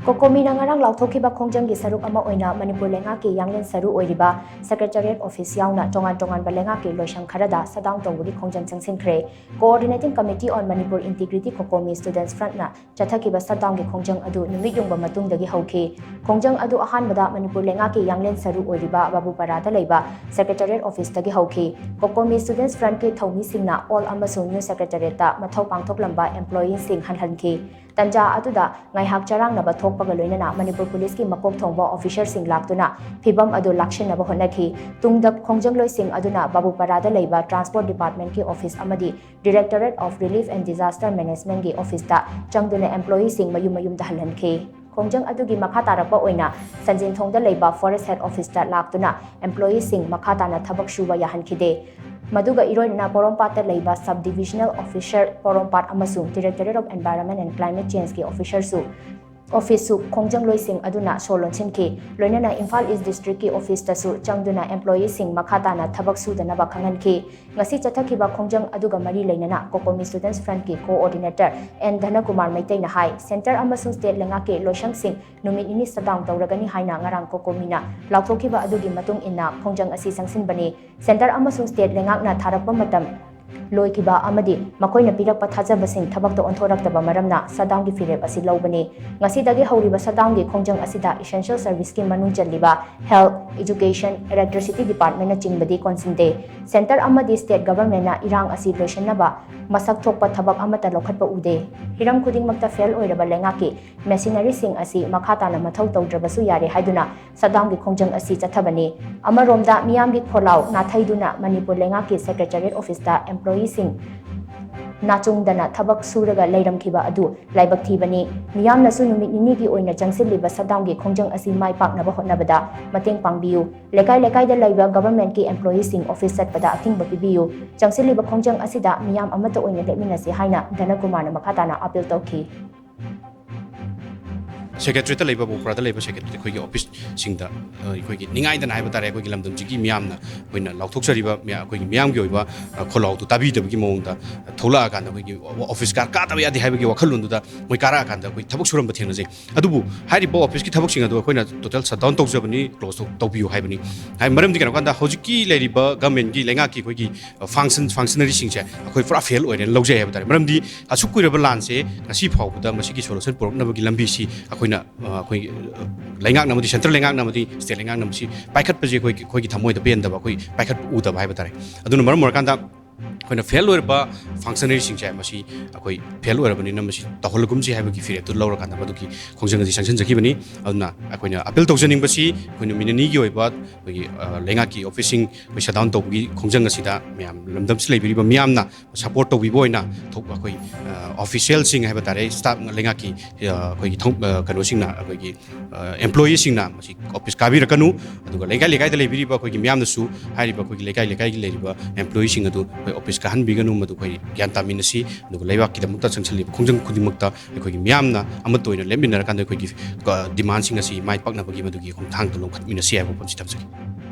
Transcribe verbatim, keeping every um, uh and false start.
ꯀꯣꯀꯣꯃꯤꯅ ꯉꯔꯥꯡ ꯂꯥꯎꯊꯣꯛꯈꯤꯕ ꯈꯣꯡꯖꯪꯒꯤ ꯁꯔꯨꯛ ꯑꯃ ꯑꯣꯏꯅ ꯃꯅꯤꯄꯨꯔ ꯂꯩꯉꯥꯛꯀꯤ ꯌꯥꯡꯂꯦꯟ ꯁꯔꯨ ꯑꯣꯏꯔꯤꯕ Secretariat Office ꯌꯥꯎꯅ ꯇꯣꯉꯥꯟ ꯇꯣꯉꯥꯟꯕ ꯂꯩꯉꯥꯛꯀꯤ ꯂꯣꯏꯁꯪ ꯈꯔꯗ shutdown ꯇꯧꯕꯒꯤ ꯈꯣꯡꯖꯪ ꯆꯪꯁꯤꯟꯈ꯭ꯔꯦ꯫ Coordinating Committee on Manipur Integrity, COCOMI Students Frontꯅ ꯆꯠꯊꯈꯤꯕ shutdownꯒꯤ ꯈꯣꯡꯖꯪ ꯑꯗꯨ ꯅꯨꯃꯤꯠ ꯌꯨꯡꯕ ꯃꯇꯨꯡꯗꯒꯤ ꯍꯧꯈꯤ꯫ ꯈꯣꯡꯖꯪ ꯑꯗꯨ ꯑꯍꯥꯟꯕꯗ ꯃꯅꯤꯄꯨꯔ ꯂꯩꯉꯥꯛꯀꯤ ꯌꯥꯡꯂꯦꯟ ꯁꯔꯨ ꯑꯣꯏꯔꯤꯕ ꯕꯥꯕꯨꯄꯥꯔꯥꯗ ꯂꯩꯕ Secretariat Officeꯇꯒꯤ ꯍꯧꯈꯤ꯫ COCOMI Students Frontꯀꯤ ꯊꯧꯃꯤꯁꯤꯡꯅ All ꯑꯃꯁꯨꯡ New Secretariatꯇ ꯃꯊꯧ ꯄꯥꯡꯊꯣꯛꯂꯝꯕ employeeꯁꯤꯡ ꯍꯜꯍꯟꯈꯤ꯫ ꯇꯟꯖꯥ ꯑꯗꯨꯗ ꯉꯥꯏꯍꯥꯛ ꯆꯔꯥꯡꯅꯕ ꯊꯣꯛꯄꯒ ꯂꯣꯏꯅꯅ ꯃꯅꯤꯄꯨꯔ ꯄꯨꯂꯤꯁꯀꯤ ꯃꯀꯣꯛ ꯊꯣꯡꯕ officerꯁꯤꯡ ꯂꯥꯛꯇꯨꯅ ꯐꯤꯚꯝ ꯑꯗꯨ ꯂꯥꯛꯁꯤꯟꯅꯕ ꯍꯣꯠꯅꯈꯤ꯫ ꯇꯨꯡꯗ ꯈꯣꯡꯖꯪꯂꯣꯏꯁꯤꯡ ꯑꯗꯨꯅ ꯕꯥꯕꯨꯄꯥꯔꯥꯗ ꯂꯩꯕ Transport Departmentꯀꯤ office ꯑꯃꯗꯤ Directorate of Relief and Disaster Managementꯀꯤ officeꯇ ꯆꯪꯗꯨꯅ employeeꯁꯤꯡ ꯃꯌꯨꯝ ꯃꯌꯨꯝꯗ ꯍꯜꯍꯟꯈꯤ꯫ ꯈꯣꯡꯖꯪ ꯑꯗꯨꯒꯤ ꯃꯈꯥ ꯇꯥꯔꯛꯄ ꯑꯣꯏꯅ ꯁꯟꯖꯦꯟꯊꯣꯡꯗ ꯂꯩꯕ Forest Head Officeꯇ ꯂꯥꯛꯇꯨꯅ employeeꯁꯤꯡ ꯃꯈꯥ ꯇꯥꯅ ꯊꯕꯛ ꯁꯨꯕ ꯌꯥꯍꯟꯈꯤꯗꯦ꯫ ꯃꯗꯨꯒ ꯏꯔꯣꯏꯅꯅ ꯄꯣꯔꯣꯝꯄꯥꯠꯇ ꯂꯩꯕ Sub Divisional Officer ꯄꯣꯔꯣꯝꯄꯥꯠ ꯑꯃꯁꯨꯡ Directorate of Environment and Climate Changeꯀꯤ officerꯁꯨ officeꯁꯨ ꯈꯣꯡꯖꯪꯂꯣꯏꯁꯤꯡ ꯑꯗꯨꯅ ꯁꯣ ꯂꯣꯟꯁꯤꯟꯈꯤ꯫ ꯂꯣꯏꯅꯅ ꯏꯝꯐꯥꯜ East Districtꯀꯤ officeꯇꯁꯨ ꯆꯪꯗꯨꯅ employeeꯁꯤꯡ ꯃꯈꯥ ꯇꯥꯅ ꯊꯕꯛ ꯁꯨꯗꯅꯕ ꯈꯪꯍꯟꯈꯤ꯫ ꯉꯁꯤ ꯆꯠꯊꯈꯤꯕ ꯈꯣꯡꯖꯪ ꯑꯗꯨꯒ ꯃꯔꯤ ꯂꯩꯅꯅ COCOMI Students Frontꯀꯤ Coordinator ꯑꯦꯟ ꯙꯅꯀꯨꯃꯥꯔ ꯃꯩꯇꯩꯅ ꯍꯥꯏ, Centre ꯑꯃꯁꯨꯡ State ꯂꯩꯉꯥꯛꯀꯤ ꯂꯣꯏꯁꯪꯁꯤꯡ ꯅꯨꯃꯤꯠ ꯅꯤꯅꯤ shutdown ꯇꯧꯔꯒꯅꯤ ꯍꯥꯏꯅ ꯉꯔꯥꯡ COCOMIꯅ ꯂꯥꯎꯊꯣꯛꯈꯤꯕ ꯑꯗꯨꯒꯤ ꯃꯇꯨꯡ ꯏꯟꯅ ꯈꯣꯡꯖꯪ ꯑꯁꯤ ꯆꯪꯁꯤꯟꯕꯅꯤ꯫ Centre ꯑꯃꯁꯨꯡ State ꯂꯩꯉꯥꯛꯅ ꯊꯥꯔꯛꯄ ꯃꯇꯝ ꯂꯣꯏꯈꯤꯕ ꯑꯃꯗꯤ ꯃꯈꯣꯏꯅ ꯄꯤꯔꯛꯄ ꯊꯥꯖꯕꯁꯤꯡ ꯊꯕꯛꯇ ꯑꯣꯟꯊꯣꯔꯛꯇꯕ ꯃꯔꯝꯅ shutdownꯒꯤ ꯐꯤꯔꯦꯞ ꯑꯁꯤ ꯂꯧꯕꯅꯤ꯫ ꯉꯁꯤꯗꯒꯤ ꯍꯧꯔꯤꯕ shutdownꯒꯤ ꯈꯣꯡꯖꯪ ꯑꯁꯤꯗ essential serviceꯀꯤ ꯃꯅꯨꯡ ꯆꯜꯂꯤꯕ Health, Education, Electricity Departmentꯅꯆꯤꯡꯕꯗꯤ ꯀꯣꯟꯁꯤꯟꯗꯦ꯫ Centre ꯑꯃꯗꯤ State Governmentꯅ ꯏꯔꯥꯡ ꯑꯁꯤ ꯂꯣꯏꯁꯤꯟꯅꯕ ꯃꯁꯛ ꯊꯣꯛꯄ ꯊꯕꯛ ꯑꯃꯠꯇ ꯂꯧꯈꯠꯄ ꯎꯗꯦ꯫ ꯍꯤꯔꯝ ꯈꯨꯗꯤꯡꯃꯛꯇ fail ꯑꯣꯏꯔꯕ ꯂꯩꯉꯥꯛꯀꯤ machineryꯁꯤꯡ ꯑꯁꯤ ꯃꯈꯥ ꯇꯥꯅ ꯃꯊꯧ ꯇꯧꯗ꯭ꯔꯕꯁꯨ ꯌꯥꯔꯦ ꯍꯥꯏꯗꯨꯅ shutdownꯒꯤ ꯈꯣꯡꯖꯪ ꯑꯁꯤ ꯆꯠꯊꯕꯅꯤ꯫ ꯑꯃꯔꯣꯝꯗ ꯃꯤꯌꯥꯝꯒꯤ ꯈꯣꯜꯂꯥꯎ ꯅꯥꯊꯩꯗꯨꯅ ꯃꯅꯤꯄꯨꯔ ꯂꯩꯉꯥꯛꯀꯤ Secretariat Officeꯇ employeeꯁꯤꯡ ꯅꯥꯆꯨꯡꯗꯅ ꯊꯕꯛ ꯁꯨꯔꯒ ꯂꯩꯔꯝꯈꯤꯕ ꯑꯗꯨ ꯂꯥꯏꯕꯛ ꯊꯤꯕꯅꯤ꯫ ꯃꯤꯌꯥꯝꯅꯁꯨ ꯅꯨꯃꯤꯠ ꯅꯤꯅꯤꯒꯤ ꯑꯣꯏꯅ ꯆꯪꯁꯤꯜꯂꯤꯕ shutdownꯒꯤ ꯈꯣꯡꯖꯪ ꯑꯁꯤ ꯃꯥꯏ ꯄꯥꯛꯅꯕ ꯍꯣꯠꯅꯕꯗ ꯃꯇꯦꯡ ꯄꯥꯡꯕꯤꯌꯨ꯫ ꯂꯩꯀꯥꯏ ꯂꯩꯀꯥꯏꯗ ꯂꯩꯕ governmentꯀꯤ employeeꯁꯤꯡ office ꯆꯠꯄꯗ ꯑꯊꯤꯡꯕ ꯄꯤꯕꯤꯌꯨ꯫ ꯆꯪꯁꯤꯜꯂꯤꯕ ꯈꯣꯡꯖꯪ ꯑꯁꯤꯗ ꯃꯤꯌꯥꯝ ꯑꯃꯠꯇ ꯑꯣꯏꯅ ꯂꯦꯞꯃꯤꯟꯅꯁꯤ ꯍꯥꯏꯅ ꯙꯅꯀꯨꯃꯥꯔꯅ ꯃꯈꯥ ꯇꯥꯅ appeal ꯇꯧꯈꯤ꯫ ꯁꯦꯀ꯭ꯔꯦꯇꯔꯤꯌꯦꯠꯇ ꯂꯩꯕ, ꯕꯣꯄ꯭ꯔꯥꯗ ꯂꯩꯕ ꯁꯦꯀ꯭ꯔꯦꯇꯔꯤꯌꯦꯠ ꯑꯩꯈꯣꯏꯒꯤ ꯑꯣꯐꯤꯁꯁꯤꯡꯗ, ꯑ, ꯑꯩꯈꯣꯏꯒꯤ ꯅꯤꯡꯉꯥꯏꯗꯅ ꯍꯥꯏꯕ ꯇꯥꯔꯦ, ꯑꯩꯈꯣꯏꯒꯤ ꯂꯝꯗꯝꯁꯤꯒꯤ ꯃꯤꯌꯥꯝꯅ ꯑꯩꯈꯣꯏꯅ ꯂꯥꯎꯊꯣꯛꯆꯔꯤꯕ ꯃꯤꯌꯥ-, ꯑꯩꯈꯣꯏꯒꯤ ꯃꯤꯌꯥꯝꯒꯤ ꯑꯣꯏꯕ, ꯑ, ꯈꯣꯜꯂꯥꯎꯗꯨ ꯇꯥꯕꯤꯗꯕꯒꯤ ꯃꯑꯣꯡꯗ ꯊꯣꯛꯂꯛꯑꯀꯥꯟꯗ ꯑꯩꯈꯣꯏꯒꯤ ꯑꯣꯐꯤꯁ ꯀꯥ-, ꯀꯥꯗꯕ ꯌꯥꯗꯦ ꯍꯥꯏꯕꯒꯤ ꯋꯥꯈꯜꯂꯣꯟꯗꯨꯗ ꯃꯣꯏ ꯀꯥꯔꯛꯑꯀꯥꯟꯗ ꯑꯩꯈꯣꯏ ꯊꯕꯛ ꯁꯨꯔꯝꯕ ꯊꯦꯡꯅꯖꯩ꯫ ꯑꯗꯨꯕꯨ ꯍꯥꯏꯔꯤꯕ ꯑꯣꯐꯤꯁꯀꯤ ꯊꯕꯛꯁꯤꯡ ꯑꯗꯨ ꯑꯩꯈꯣꯏꯅ total shutdown ꯇꯧꯖꯕꯅꯤ, close ꯇꯧ-, ꯇꯧꯕꯤꯌꯨ ꯍꯥꯏꯕꯅꯤ꯫ ꯍꯥꯏ-, ꯃꯔꯝꯗꯤ ꯀꯩꯅꯣ ꯍꯥꯏ ꯀꯥꯟꯗ ꯍꯧꯖꯤꯛꯀꯤ ꯂꯩꯔꯤꯕ ꯒꯃꯦꯟꯒꯤ ꯂꯩꯉꯥꯛꯀꯤ ꯑꯩꯈꯣꯏꯒꯤ ꯐꯪꯁꯟ, ꯐꯪꯁꯅꯔꯤꯁꯤꯡꯁꯦ ꯑꯩꯈꯣꯏ ꯄꯨꯔꯥ ꯐꯦꯜ ꯑꯣꯏꯔꯦꯅ ꯂꯧꯖꯩ ꯍꯥꯏꯕ ꯇꯥꯔꯦ꯫ ꯃꯔꯝꯗꯤ ꯑꯁꯨꯛ ꯀꯨꯏꯔꯕ ꯂꯥꯟꯁꯦ ꯉꯁꯤ ꯐꯥꯎꯕꯗ ꯃꯁꯤꯒꯤ solution ꯄꯨꯔꯛꯅꯕꯒꯤ ꯂꯝꯕꯤꯁꯤ ꯑꯩꯈꯣꯏꯅ, ꯑ, ꯑꯩꯈꯣꯏ, ꯑ, ꯂꯩꯉꯥꯛꯅ ꯑꯃꯗꯤ central ꯂꯩꯉꯥꯛꯅ ꯑꯃꯗꯤ state ꯂꯩꯉꯥꯛꯅ ꯃꯁꯤ ꯄꯥꯏꯈꯠꯄꯁꯦ ꯑꯩꯈꯣꯏꯒꯤ, ꯑꯩꯈꯣꯏꯒꯤ ꯊꯃꯣꯏꯗ ꯄꯦꯟꯗꯕ, ꯑꯩꯈꯣꯏ ꯄꯥꯏꯈꯠꯄ ꯎꯗꯕ ꯍꯥꯏꯕ ꯇꯥꯔꯦ꯫ ꯑꯗꯨꯅ ꯃꯔꯝ ꯑꯣꯏꯔꯀꯥꯟꯗ ꯑꯩꯈꯣꯏꯅ ꯐꯦꯜ ꯑꯣꯏꯔꯕ ꯐꯪꯁꯅꯔꯤꯁꯤꯡꯁꯦ ꯃꯁꯤ ꯑꯩꯈꯣꯏ ꯐꯦꯜ ꯑꯣꯏꯔꯕꯅꯤꯅ ꯃꯁꯤ ꯇꯧꯍꯜꯂꯒꯨꯝꯁꯤ ꯍꯥꯏꯕꯒꯤ ꯐꯤꯔꯦꯞꯇꯨ ꯂꯧꯔꯀꯥꯟꯗ ꯃꯗꯨꯒꯤ ꯈꯣꯡꯖꯪ ꯑꯁꯤ ꯆꯪꯁꯤꯟꯖꯈꯤꯕꯅꯤ꯫ ꯑꯗꯨꯅ ꯑꯩꯈꯣꯏꯅ ꯑꯄꯤꯜ ꯇꯧꯖꯅꯤꯡꯕꯁꯤ ꯑꯩꯈꯣꯏ ꯅꯨꯃꯤꯠ ꯅꯤꯅꯤꯒꯤ ꯑꯣꯏꯕ ꯑꯩꯈꯣꯏꯒꯤ, ꯑ, ꯂꯩꯉꯥꯛꯀꯤ ꯑꯣꯐꯤꯁꯁꯤꯡ ꯑꯩꯈꯣꯏ shutdown ꯇꯧꯕꯒꯤ ꯈꯣꯡꯖꯪ ꯑꯁꯤꯗ ꯃꯌꯥꯝ ꯂꯝꯗꯝꯁꯤ ꯂꯩꯕꯤꯔꯤꯕ ꯃꯤꯌꯥꯝꯅ support ꯇꯧꯕꯤꯕ ꯑꯣꯏꯅ ꯊꯣꯛ-, ꯑꯩꯈꯣꯏ, ꯑ, officialꯁꯤꯡ ꯍꯥꯏꯕ ꯇꯥꯔꯦ, staff ꯂꯩꯉꯥꯛꯀꯤ, ꯑ, ꯑꯩꯈꯣꯏꯒꯤ ꯊꯧ-, ꯑ, ꯀꯩꯅꯣꯁꯤꯡꯅ, ꯑꯩꯈꯣꯏꯒꯤ, ꯑ, employeeꯁꯤꯡꯅ ꯃꯁꯤ ꯑꯣꯐꯤꯁ ꯀꯥꯕꯤꯔꯛꯀꯅꯨ꯫ ꯑꯗꯨꯒ ꯂꯩꯀꯥꯏ ꯂꯩꯀꯥꯏꯗ ꯂꯩꯕꯤꯔꯤꯕ ꯑꯩꯈꯣꯏꯒꯤ ꯃꯤꯌꯥꯝꯅꯁꯨ ꯍꯥꯏꯔꯤꯕ ꯑꯩꯈꯣꯏꯒꯤ ꯂꯩꯀꯥꯏ ꯂꯩꯀꯥꯏꯒꯤ ꯂꯩꯔꯤꯕ employeeꯁꯤꯡ ꯑꯗꯨ ꯑꯩꯈꯣꯏ ꯑꯣꯐꯤꯁ ꯀꯥꯍꯟꯕꯤꯒꯅꯨ, ꯃꯗꯨ ꯑꯩꯈꯣꯏ ꯒ꯭ꯌꯥꯟ ꯇꯥꯃꯤꯟꯅꯁꯤ꯫ ꯑꯗꯨꯒ ꯂꯩꯕꯥꯛꯀꯤꯗꯃꯛꯇ ꯆꯪꯁꯤꯜꯂꯤꯕ ꯈꯣꯡꯖꯪ ꯈꯨꯗꯤꯡꯃꯛꯇ ꯑꯩꯈꯣꯏꯒꯤ ꯃꯤꯌꯥꯝꯅ ꯑꯃꯠꯇ ꯑꯣꯏꯅ ꯂꯦꯞꯃꯤꯟꯅꯔꯀꯥꯟꯗ ꯑꯩꯈꯣꯏꯒꯤ, ꯑ, demandꯁꯤꯡ ꯑꯁꯤ ꯃꯥꯏ ꯄꯥꯛꯅꯕꯒꯤ ꯃꯗꯨꯒꯤ ꯈꯣꯡꯊꯥꯡꯗ ꯂꯧꯈꯠꯃꯤꯟꯅꯁꯤ ꯍꯥꯏꯕ ꯋꯥꯐꯝꯁꯤ ꯊꯝꯖꯒꯦ꯫